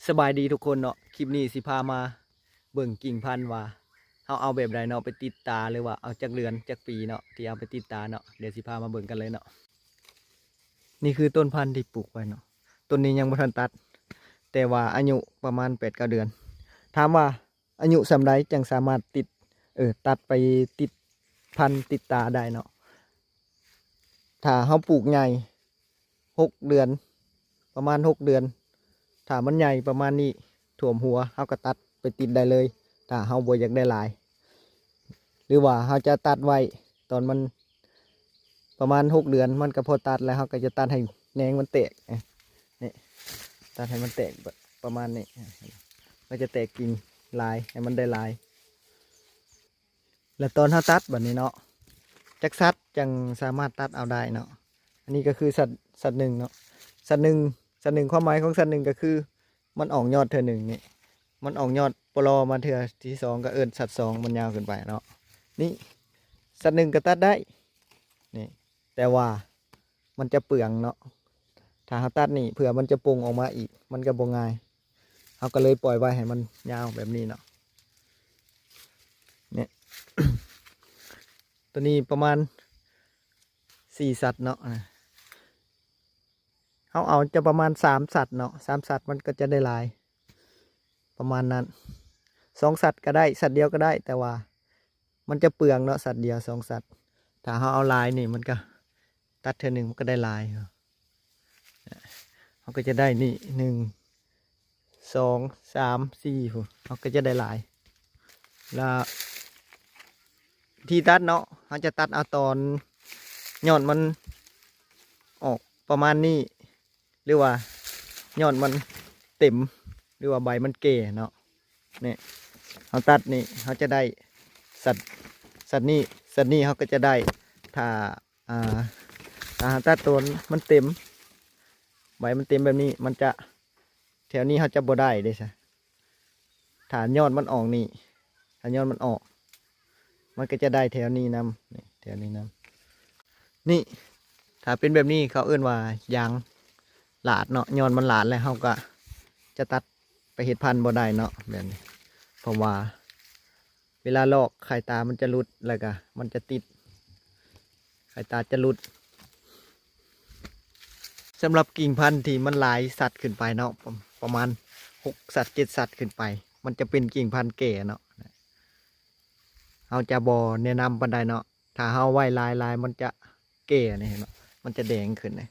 ສະບາຍດີທຸກຄົນເນາະ, ຄລິບນີ້ຊິພາມາເບິ່ງກິ່ງພັນວ່າເຮົາເອົາແບບໃດເນາະ ໄປຕິດຕາ ຫຼືວ່າເອົາຈັກເດືອນຈັກປີເນາະ ທີ່ເອົາໄປຕິດຕາເນາະ. ດຽວຊິພາມາເບິ່ງກັນເລີຍເນາະ. ນີ້ຄືຕົ້ນພັນທີ່ປູກໄວ້ເນາະ, ຕົ້ນນີ້ຍັງບໍ່ທັນຕັດ ແຕ່ວ່າອາຍຸປະມານແປດເກົ້າເດືອນ. ຖາມວ່າອາຍຸສ່ຳໃດຈັ່ງສາມາດຕິດ ເອີ ຕັດໄປຕິດພັນຕິດຕາໄດ້ເນາະ? ຖ້າເຮົາປູກໃຫຍ່ ຫົກເດືອນ ປະມານຫົກເດືອນ ຖ້າມັນໃຫຍ່ປະມານນີ້ ຖ້ວມຫົວ ເຮົາກໍຕັດໄປຕິດໄດ້ເລີຍ ຖ້າເຮົາບໍ່ຢາກໄດ້ຫຼາຍ. ຫຼືວ່າເຮົາຈະຕັດໄວ້ຕອນມັນປະມານຫົກເດືອນ ມັນກໍພໍຕັດແລ້ວ ເຮົາກໍຈະຕັດໃຫ້ແໜງມັນແຕກ ນີ້ ຕັດໃຫ້ມັນແຕກປະມານນີ້ ມັນຈະແຕກກິ່ງຫຼາຍ ໃຫ້ມັນໄດ້ຫຼາຍ. ແລ້ວຕອນເຮົາຕັດບັດນີ້ເນາະ ຈັກສັດຈັ່ງສາມາດຕັດເອົາໄດ້ເນາະ? ອັນນີ້ກໍຄືສັດ ສັດໜຶ່ງເນາະ, ສັດໜຶ່ງ ສັດໜຶ່ງ ຄວາມໝາຍຂອງສັດໜຶ່ງກໍຄື ມັນອອກຍອດເທື່ອໜຶ່ງນີ້ ມັນອອກຍອດປະລໍມາເທື່ອທີສອງ ກໍເອີ້ນສັດສອງ ມັນຍາວຂຶ້ນໄປເນາະ. ນີ້ ສັດໜຶ່ງກໍຕັດໄດ້ ນີ້ ແຕ່ວ່າມັນຈະເປືອງເນາະ, ຖ້າເຮົາຕັດນີ້ ເພື່ອມັນຈະປົ່ງອອກມາອີກ ມັນກໍບໍ່ງ່າຍ. ເຮົາກໍເລີຍປ່ອຍໄວ້ໃຫ້ມັນຍາວແບບນີ້ເນາະ. ນີ້ ຕົວນີ້ປະມານສີ່ສັດເນາະ, ເຮົາເອົາຈະປະມານສາມສັດເນາະ, ສາມສັດມັນກໍຈະໄດ້ຫຼາຍ ປະມານນັ້ນ. ສອງສັດກໍໄດ້ ສັດດຽວກໍໄດ້ ແຕ່ວ່າມັນຈະເປືອງເນາະ ສັດດຽວສອງສັດ. ຖ້າເຮົາເອົາຫຼາຍນີ້ ມັນກໍ ຕັດເທື່ອໜຶ່ງມັນກໍໄດ້ຫຼາຍ, ເຮົາກໍຈະໄດ້ນີ້ ໜຶ່ງ ສອງ ສາມ ສີ່ ພຸ້ນ ເຮົາກໍຈະໄດ້ຫຼາຍ. ແລ້ວວິທີຕັດເນາະ ເຮົາຈະຕັດເອົາຕອນຍອດມັນອອກປະມານນີ້ ຫຼືວ່າຍອດມັນເຕັມ ຫຼືວ່າໃບມັນແກ່ເນາະ. ນີ້ ເຮົາຕັດນີ້ ເຮົາຈະໄດ້ສັດ ສັດນີ້ ສັດນີ້ເຮົາກໍຈະໄດ້ ຖ້າ ອ່າ ຖ້າເຮົາຕັດຕອນມັນເຕັມ ໃບມັນເຕັມແບບນີ້ ມັນຈະ ແຖວນີ້ເຮົາຈະບໍ່ໄດ້ເດ້ຊະ. ຖ້າຍອດມັນອອກນີ້ ຖ້າຍອດມັນອອກ ມັນກໍຈະໄດ້ແຖວນີ້ນຳ ນີ້ ແຖວນີ້ນຳ. ນີ້ ຖ້າເປັນແບບນີ້ເຂົາເອີ້ນວ່າຢາງຫຼາດເນາະ, ຍອດມັນຫຼາດແລ້ວ ເຮົາກໍຈະຕັດໄປເຮັດພັນບໍ່ໄດ້ເນາະ ແບບນີ້ ເພາະວ່າ ເວລາລອກໄຂ່ຕາມັນຈະຫຼຸດ ແລ້ວກະມັນຈະຕິດ ໄຂ່ຕາຈະຫຼຸດ. ສຳລັບກິ່ງພັນທີ່ມັນຫຼາຍສັດຂຶ້ນໄປເນາະ ປະ ປະມານຫົກສັດເຈັດສັດຂຶ້ນໄປ ມັນຈະເປັນກິ່ງພັນແກ່ເນາະ, ເຮົາຈະບໍ່ແນະນຳປານໃດເນາະ. ຖ້າເຮົາໄວ້ຫຼາຍໆ ມັນຈະແກ່ນີ້ ເຫັນບໍ່ ມັນຈະແດງຂຶ້ນນີ້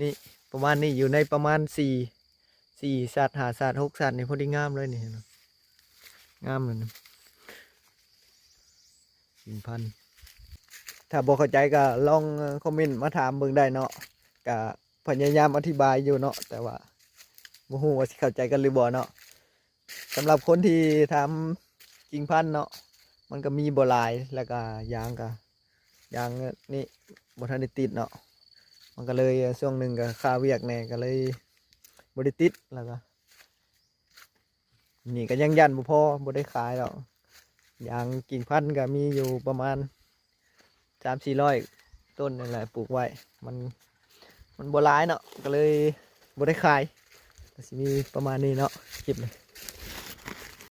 ນີ້ ປະມານນີ້ ຢູ່ໃນປະມານສີ່ ສີ່ສັດ ຫ້າສັດ ຫົກສັດນີ້ ພໍດີງາມເລີຍນີ້ ເຫັນບໍ່ ງາມເລີຍນີ້ ກິ່ງພັນ. ຖ້າບໍ່ເຂົ້າໃຈກໍລອງ ເອີ ຄອມເມັນມາຖາມເບິ່ງໄດ້ເນາະ, ກະພະຍາຍາມອະທິບາຍຢູ່ເນາະ ແຕ່ວ່າບໍ່ຮູ້ວ່າຊິເຂົ້າໃຈກັນຫຼືບໍ່ເນາະ. ສຳລັບຄົນທີ່ຖາມກິ່ງພັນເນາະ ມັນກໍມີບໍ່ຫຼາຍ ແລ້ວກໍຢາງກໍ ຢາງນີ້ບໍ່ທັນໄດ້ຕິດເນາະ, ມັນກໍເລີຍ ຊ່ວງໜຶ່ງກໍຄາວຽກແດ່ ກໍເລີຍບໍ່ໄດ້ຕິດ. ແລ້ວກໍນີ້ກໍຍັງຢ້ານບໍ່ພໍ ບໍ່ໄດ້ຂາຍດອກ. ຢາງກິ່ງພັນກໍມີຢູ່ປະມານ ສາມສີ່ຮ້ອຍຕົ້ນນີ້ແຫຼະ ປູກໄວ້ ມັນ ມັນບໍ່ຫຼາຍເນາະ ກໍເລີຍບໍ່ໄດ້ຂາຍ. ກໍຊິມີປະມານນີ້ເນາະ ຄລິບນີ້